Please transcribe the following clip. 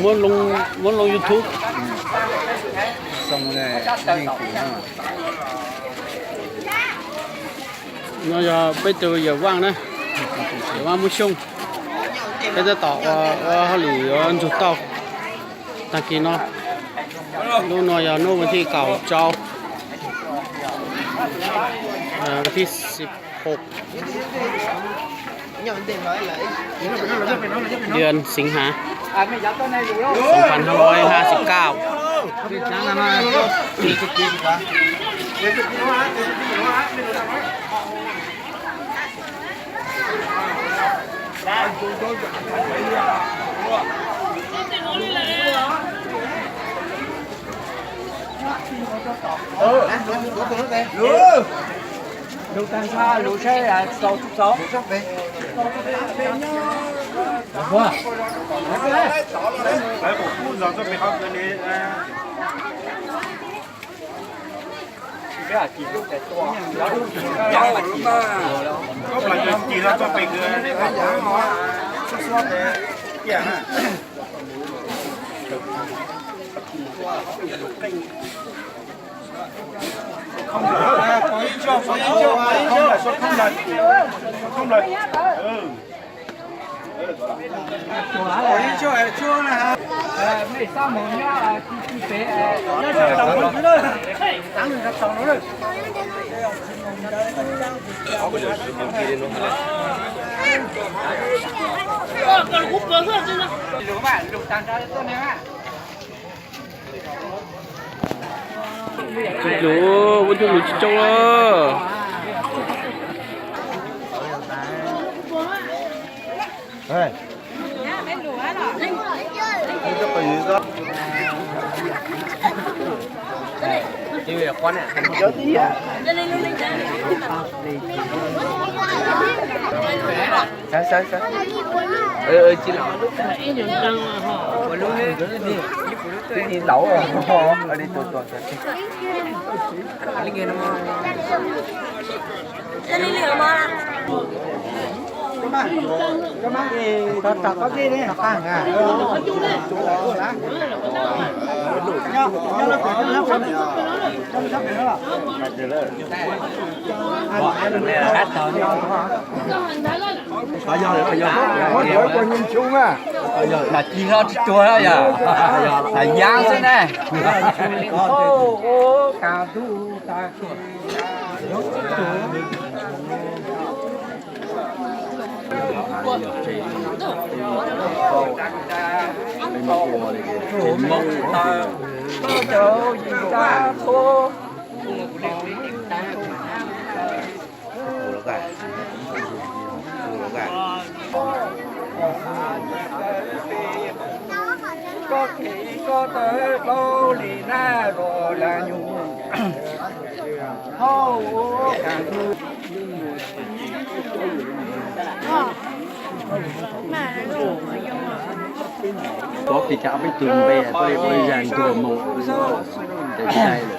Muab loo, muab loo YouTube. No yog peb tus yawm Vaj na, yawm Vaj Muaj Xyooj. Peb tab tom ua, ua hauj lwm yuav ntsug tauj tag kis no. Hnub no yog hnub vas thib kaum rau, vas thib xib hauv, ntws xeev hav, xyoo hab nab hab xib kauj. Lug tag nrho lug saib tau tsis tau. Lug, ua coob lug tsis coob lawm. Sawv, sawv, sawv. Ib nyuag nreeg os. Laus, li tus tuam. Mas ci hlo tsis tuag yog, mas yaav xwb ne. Koj khev koj tawv dlau li nab los lag nyuj. Pov kev cai ob peb tug npe tuaj li ua zag ntuag mus, ces sai lawm.